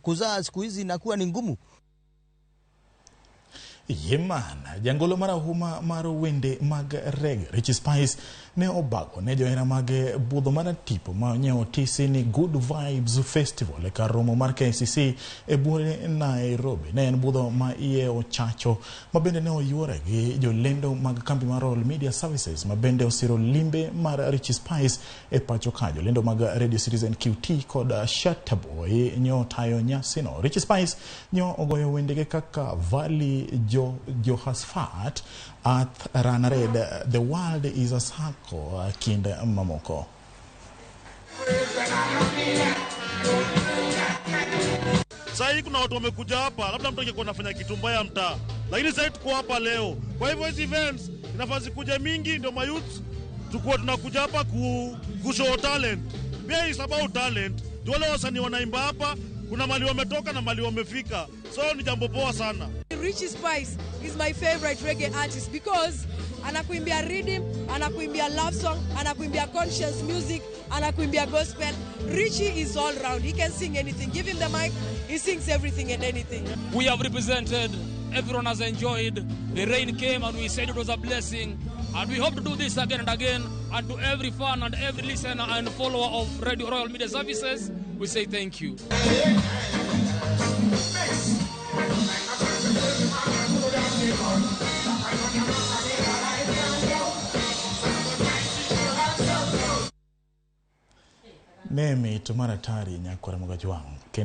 Kuzaa siku hizi inakuwa ni ngumu. Yeman, jangolo marahuma mar wende mag reggae Richie Spice ne obago ne johera mage budho mar tipo ma ne otisi ni Good Vibes Festival e kar romo mar KICC e buore Nairobi. Ne en budho ma iye ochacho ma bende ne oyuore gi jolendo mag kambi mar Royal Media Services ma bende osiro limbe mar Richie Spice e pacho ka. Jolendo mag Radio Citizen QT kod Shattaboy nyo tayo nyasino. Richie Spice nyo ogoyo wendege kaka Valley Jo Jehoshaphat, Earth Run Red, The World is a Circle kind mamoko. Saa hii kuna watu wamekuja hapa, labda mtu angekuwa anafanya kitu mbaya mtaa, lakini sasa tuko hapa leo. Kwa hivyo hizi events inafaa zikuje mingi, ndio mayouth tukuwa tunakuja hapa ku show talent. Pia is about talent. Ndio wale wasanii wanaimba hapa, kuna mali wametoka na mali wamefika, so ni jambo poa sana. Richie Spice is my favorite reggae artist because anakuimbia rhythm, anakuimbia love song, anakuimbia conscious music, anakuimbia gospel. Richie is all round. He can sing anything. Give him the mic, he sings everything and anything. We have represented, everyone has enjoyed. The rain came and we said it was a blessing. And we hope to do this again and again. And to every fan and every listener and follower of Radio Royal Media Services, we say thank you. Ne mit mar atari nyakwar Mogajwang' kendo.